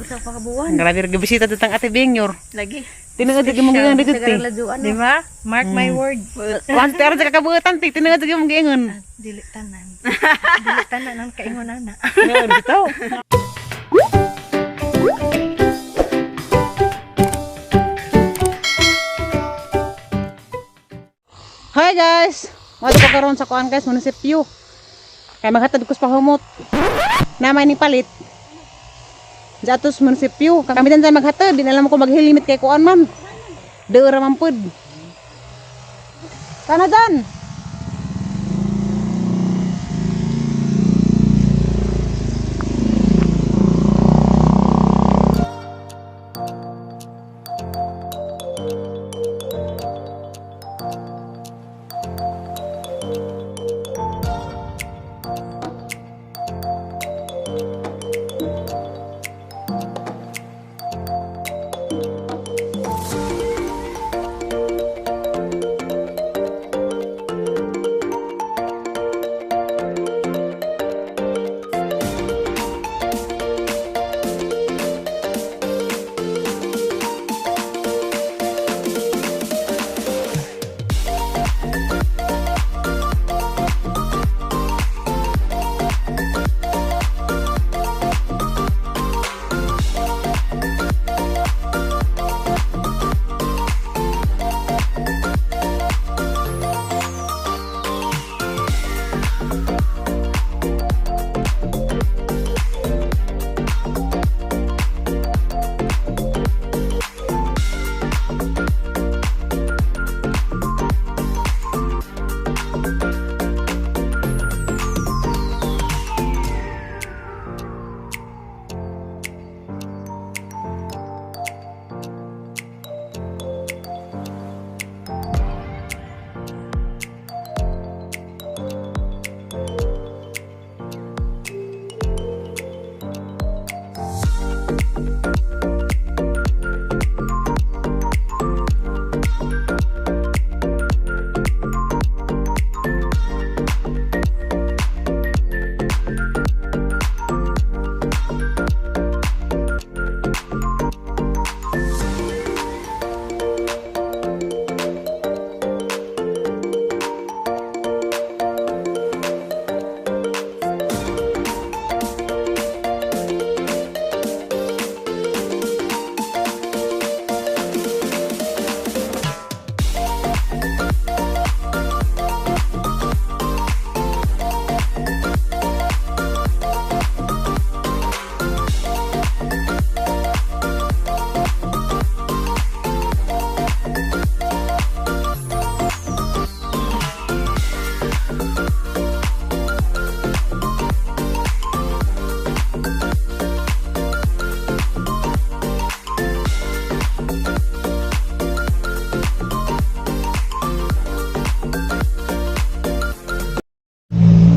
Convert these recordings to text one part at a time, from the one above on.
Usa pa ka buwan. Grabe ra bisita ditang Ate Bingyor. Lagi. Tinuod gyud mong giingon dito ti. Di ba? Mark my word. Kuan ti aron sa kakabutan ti, tinuod gyud mong giingon. Dili tanan. Dili tanan ang kaingon ana. Tinuod bitaw. Hi guys! Mo ko karon sa kuan guys, munisipyo. Kay maghatod ko sa pahumot. Namay ni palit. Jatos munisipyo. Kami din sa maghatod, di na alam ko maghilimit kay kuan man. Deura man pud. Kana dan.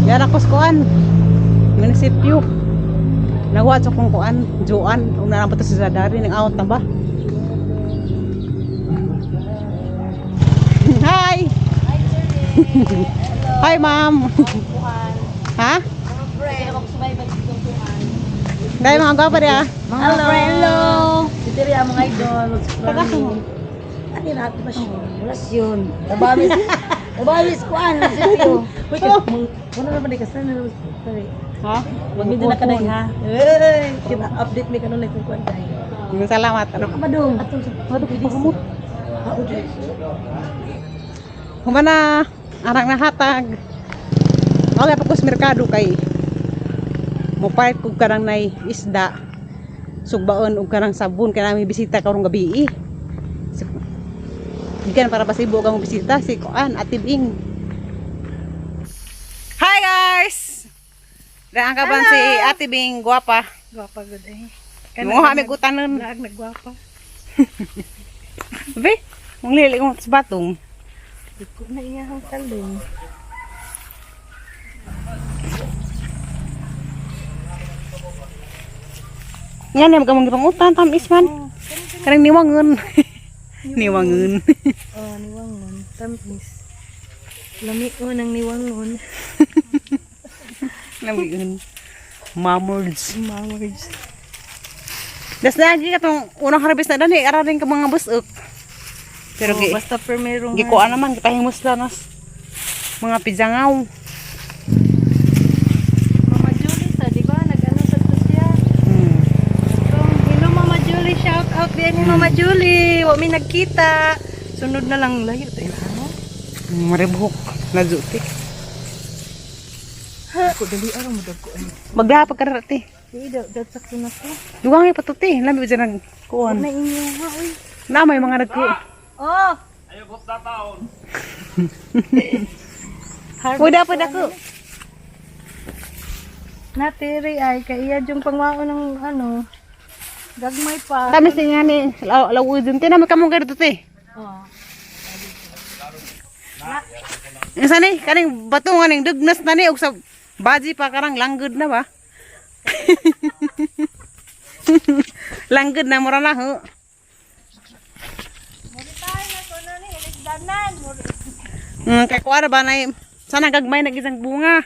Yara ko sa kuan. Munisipyo. Nawa sa kong kuan, Joan. Una lang pa to sa Zadari, nang awat na ba? Hi! Hi, ma'am. Ha? Dahil mga gwapa diya. Hello. Hello. Dito rin ang mga idol. Taga mo. Ano na ato ba siya? Relasyon. Nabawis. Nabawis ko ano. Sityo. Uy, kasi wala naman di kasi. Ha? Magmindi na ka na ha. Hey, kita update mi kanunay kung kuan tayo. Salamat. Ano? Madung. Atong sa Ano pahumot? Humana, arang nahatag. Wala pa ko sa merkado kay mo part kog karang nay isda. Sugbaon og karang sabon kay nami bisita karong gabi. Eh. Gikan para pasibo kang bisita si Kuan Ate Bing. Hi guys. Daan ka ba si Ate Bing guwapa? Gwapa gud eh. Mo kami gutanon. Naag nagwapa. Be, mong lili ko sa batong. Diko na iya ang talong. Nga na magamong gipangutan tamis man. Karang niwangon. Niwangon. Oh, niwangon. Tamis. Lami ko ng niwangon. Lamiun. Mamords. Mga words. Das lagi katong unang harvest na dani ara rin ka mga busok. Pero Oh, gi basta primero nga. gikuan naman gipahimos lang nas mga pijangaw. Mama Julie sa, di ba? Nag-ano sa to siya. So, hello Mama Julie, shout out din ni Mama Julie. Wa mi nagkita. Sunod na lang layo tayo. Ano? Maribuhok na juti. Ko dali araw mo dag ko ano. Magdahapag ka na te. Di daw dat sakto na ko. Dugang patuti, lami ba dyan nagkuan. Na inyo ha oy. Na may mga nagku. Oh. Uy, dapat ako. Natiri ay kay iya yung pangwaon ng ano. Gagmay pa. Tamis niya ni lawo dun te na may kamong kayo te. Oh. Ang sani kaning bato nga ning dugnas na ni og sa baji pa karang langgod na ba? Langgod na mura na ho. Kay kuha na ba na sana gagmay nag isang bunga.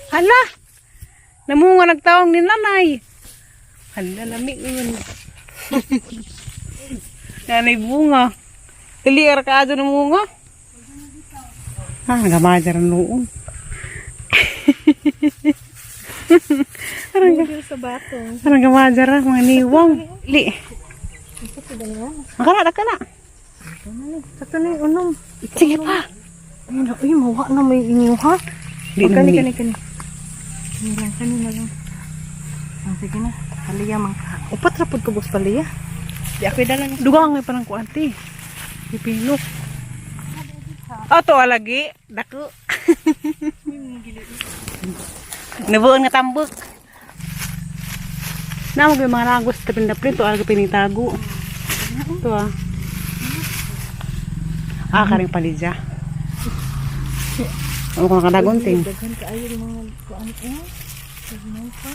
Hala. Namunga nagtawang ni nanay. Hala lami yun. Nanay bunga. Dili ra ka adyo ng bunga. Ah, gamajar noon. Parang sa bato. Parang gamajar ah, mga niwang. Li. Makara, ka na. Sakto na yung unom. Sige pa. Ayun na, uy, mawa na may inyo ha. Di Oh, kani, na kani, kani. Kani lang, kani na lang. Ah, sige na. Paliya man ka. Upat ra pud ko boss paliya. Di ako dala ni. Dugang nga parang kuanti. Ipilok. Ato alagi. Dako. Nabuon nga tambok. Namag yung mga ragos tapin na print. Alagi pinitago. Ito ah. Ah, karing palidya. Ano kung nakadagunting? Daghan kaayo yung mga kuan eh. Gagmay pa.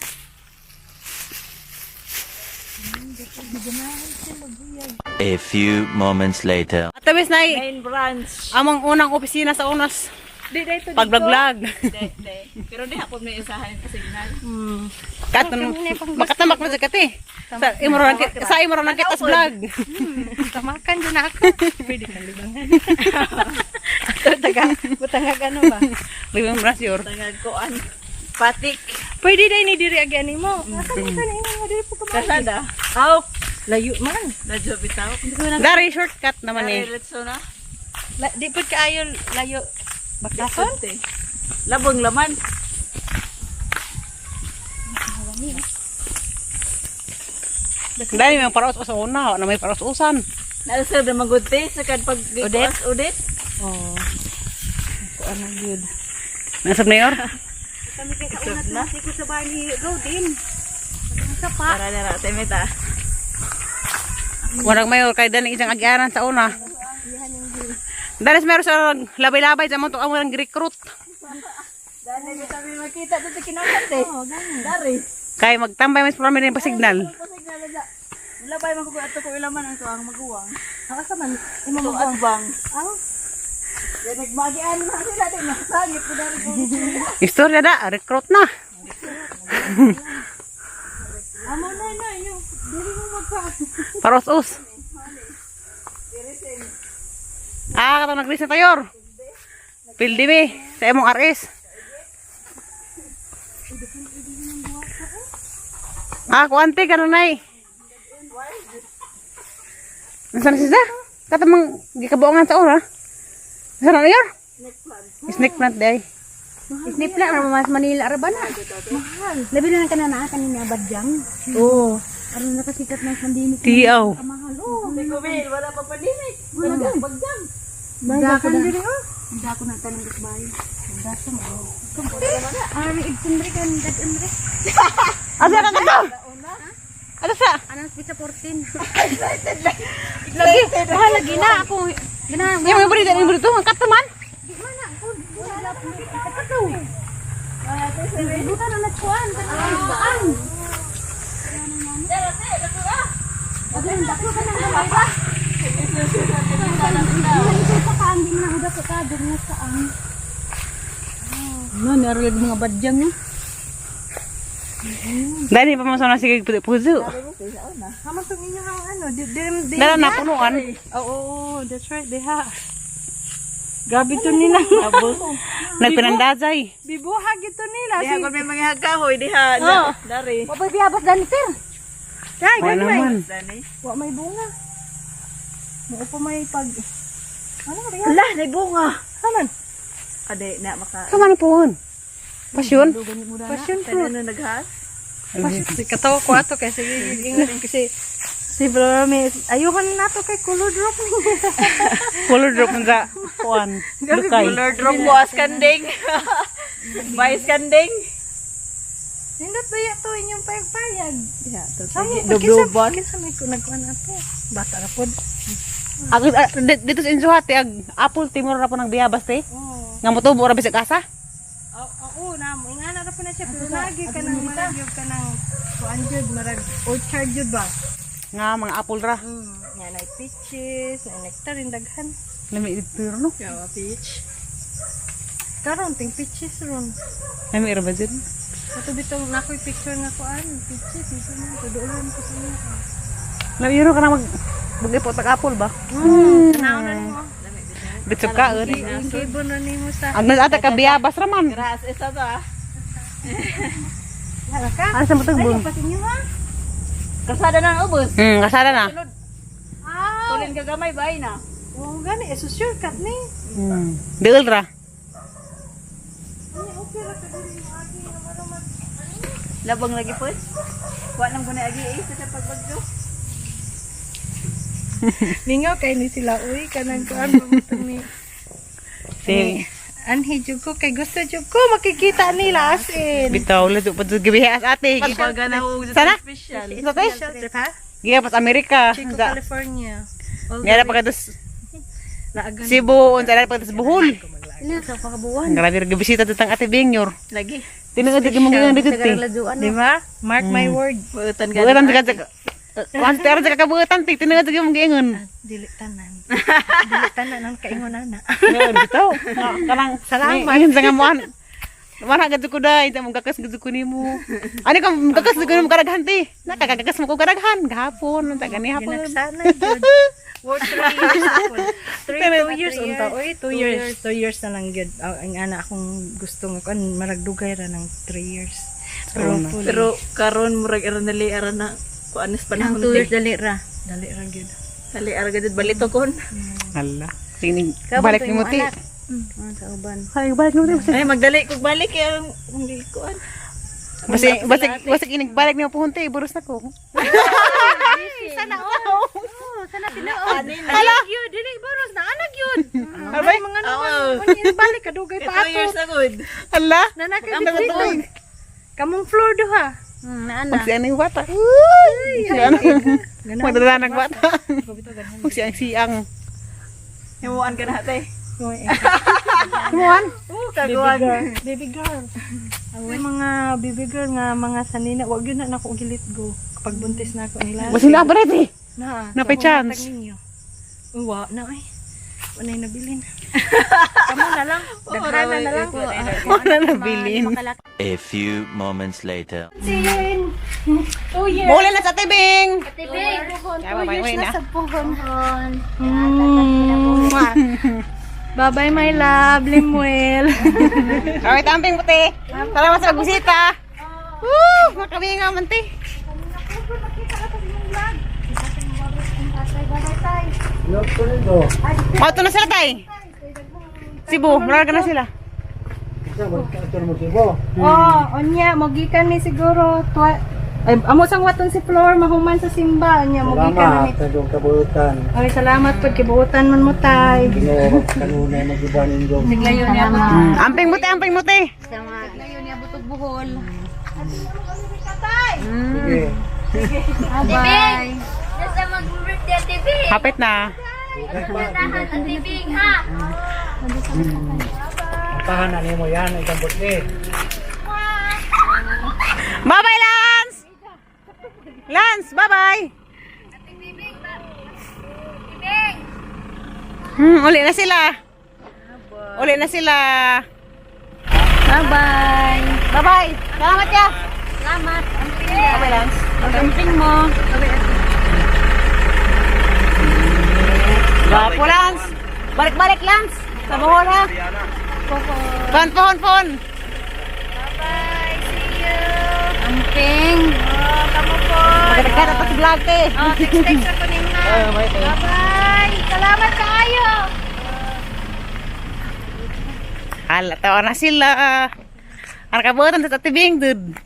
A few moments later. At tabis na Main branch. among unang opisina sa unas. Di dito Pagblaglag. Pero di hapon may usahan pa signal. Katon makatamak na sa kati. Sa imo ra sa imo ra kita sa vlog. Tamakan dyan na ako. Pwede ka libangan. Ato taga butangag ano ba? Limang brasyor. Tangag kuan. Patik. Pwede dai ni diri agi ani mo. Asa man ka na imo nga diri po ka. Kasada. Aw, layo man. Radyo bitaw. Dari shortcut naman eh. Diretso na. La, di pud kaayo layo bakason. Labong laman. Dali may paros sa una, na may paros usan. Nalsir na magunti sa kan pag Udet. Udet. Oh. Kuan na gyud. Nasab na yor. Kami kay sa una ko sa bahay ni Rodin. Para na ra temeta. Warag mayor kay dali isang agyaran sa una. Dali sa meron sa labay-labay sa mo to ang recruit. Dali ko kami makita dito kinakante. Dari. Kay magtambay mas problema din pa signal. Wala pa yung ato ko ilaman ang tuang maguwang. Ang asa man imo Ito atbang. Aw, Yan nagmagian na sila din nakasangit ko dari ko. Istorya da, recruit na. amo na na inyo. Dili mo magpa. Paros us. Ah, katong nag-reset tayor. Pildi mi sa imong RS. Ah, kuante kanunay. Nasaan na siya? Katamang gikabuangan sa ora. Nasaan na yor? Snake plant day. Snip na, mas Manila ra ba na? Mahal. Labi na lang ka na na kanina badyang. Oh. Aron nakasikat na sa pandemic. Tiaw. Mahal oh. Kubil, wala pa pandemic. Wala pa bagyang. Dakan diri oh. Dako na tanong sa bahay. Dako mo. Ano idsun ri kan dad ri. Asa ka kato? Asa sa? Anong pizza 14. Lagi, mahal lagi na ako. Ganahan. Yung mga burrito, yung burrito, ang kataman. Di man na ako. Kato. Buta na nagkuan kanang baan. Dako ka nang gamay ba? No, naro lagi mga badyang ni. Dali pa mo sa sige puzo. Haman tong inyo ang ano, di di di. Dala na punuan. Oo, oh, that's right, diha. Grabe to nila. Nagpinandazay. Bibuhag ito nila. Diha kung may mga kahoy diha. Oh. Dari. Wapoy biyabas dani sir. Ay, Wala gagmay. naman. Dani. Wa may bunga. Mao pa may pag ano ba yan? Ala, nay bunga. Haman. Ade na maka. Kama na puhon. Pasyon? Passion fruit. Ano naghas? Passion. Katawa ko ato kasi ingon kasi si Bro may ayuhan na to kay color drop ni. Color drop man sa kuan. Lukay. Color drop ko as kanding. Vice kanding. Nindot ba ya to inyong payag-payag? Diha to. Samo Dubduban. kinsa may ko nagkuan ato. Bata ra pod. Ag dito sa Insuhati ag apple timur ra po ng biyabas te. Oo. Nga motubo ra bisag asa. Oo, na mo ingana ra po na siya pero lagi ka nang marag yun ka nang kuan jud marag orchard jud ba. Nga mga apple ra. Nga na peaches, na nectarine daghan. Lami dito no. Yawa peach. Karon ting peaches ron. Lami ra ba jud? Ato bitong nakoy picture nga kuan, peaches dito na tudulan ko sa inyo. Lami ro kana mag mag-ipot ag apple ba? Tanaw na nimo. Bitsog ka eri. Ang gibon na nimo sa Ag nasa ata ka biyabas ra man. Grass isa to ah. Hala ka. Ano sa mutag Ay, bun? pas inyo ha. Kasada na ang ubos. Kasada na. Ah. Tulin ka gamay bay na. Oo, gani eh, so shortcut ni. Deul ra. Ay, okay ra ka diri mo agi nga marumat. Labang lagi po. Wa nang gunay agi eh sa pagbagyo. Mingaw kay ni sila uy kanang kuan pamutong ni. Sige. Anhi jud ko kay gusto jud ko makikita nila as in. Bitaw la jud pa gabi as ate. Pagbaga na og Sana? special. Sa te? Trip ha? Giya pas Amerika. Chico, Sa California. All Nira pa kados Laagan. Cebu, unsa na pa kados Bohol. Ina sa pakabuan. Grabe ra gibisita ditang ate Bingyor. Lagi. Tinuod jud mong giingon dito te. Lajuan. Di ba? Mark my word. Buutan ka. Buutan ka sa Kuan te ra sa kakabutan te, tinuod jud mong giingon. Dili tanan. Dili tanan ang kaingon ana. Ngayon bitaw. Kanang Salamat. Ingon sa nga mo Wala gud ko dai, ta mong gakas gud ko nimo. Ani ka mong gakas gud ko nimo karaghan te. Nakakagakas mo ko karaghan gahapon, unta gani hapon. Ginagsana jud. Worth 3 years ako. 3 2 years unta oy, 2 years. 2 years na lang gyud. Ang ana akong gusto nga kuan maragdugay ra ng 3 years. Pero fully, Pero karon murag aron dali aron na kuan is Ang panahon 2 years dali ra. dali ra gyud. Dali ara gud balito kon. Hala. Sige, balik nimo te. Sa uban. Ay, balik nimo te. Ay magdali kog balik kay ang hindi kuan. Basi basi basi inig balik nimo puhon te, buros na ko. Sana all. Sana tinuod. Ala gyud, dili boros na ana gyud. Abay. Mga naman, unya balik kadugay pa 2 ato. years na gud. Hala. Nanakay dito. Kamong floor duha. Naa na. Pag siya ng bata. Uy! Magdala ng bata. Pag siyang siyang. Himuan ka na ate. Kumuhan. Oh, kaguan. Baby girl. May mga baby girl nga mga sanina, wag yun na nako gilit go. Kapag buntis na ako nila. Basi na pa rin eh. Na, Napay sa chance. humatag ninyo. Uy, wa na ay. Wa na nabilin. Kamo na lang. Daghana na lang. Wala na bilin. A few moments later. See you in 2 years. Mula na sa tibing. Ate Bing. 2 years na. na sa puhon. Mwah. Bye-bye, my love. Limuel. Alright, amping puti. Salamat sa pagbisita. Woo! Makawinga man te. Auto na sila tay. Cebu, mura na sila. Oh, onya, mogikan ni siguro. Twa ay, amo sang waton si Flor, mahuman sa simba. Onya, mogikan na ni. Salamat sa iyong kabuutan. Ay, salamat pud kibuotan man mo tay. Ginoo kanunay magiban inyong Naglayo niya ako. Amping muti, amping muti. Layo niya butog buhol. Sige. Ate Bing. Nasa mag-birthday Ate Bing. Hapit na. Tahan Ate Bing ha. Tahan na nimo yan ikang butli. Bye-bye, Lance! Lance, bye-bye! Ate Bing. Ate Bing. Uli na sila. Uli na sila. Bye-bye. Bye-bye. Salamat ya. Salamat. Okay, Lance. Amping mo. Gwapo, Lance. Balik-balik, Lance. Sa Bohol, ha? Phone, phone, phone. Bye-bye. See you. Amping. Oh, kamo po. Maganda ka sa vlog, te. Oh, text-text ako ni Ma. Bye-bye. Salamat kaayo. Hala, tawa na sila. Ang kabutan sa tibing, dude.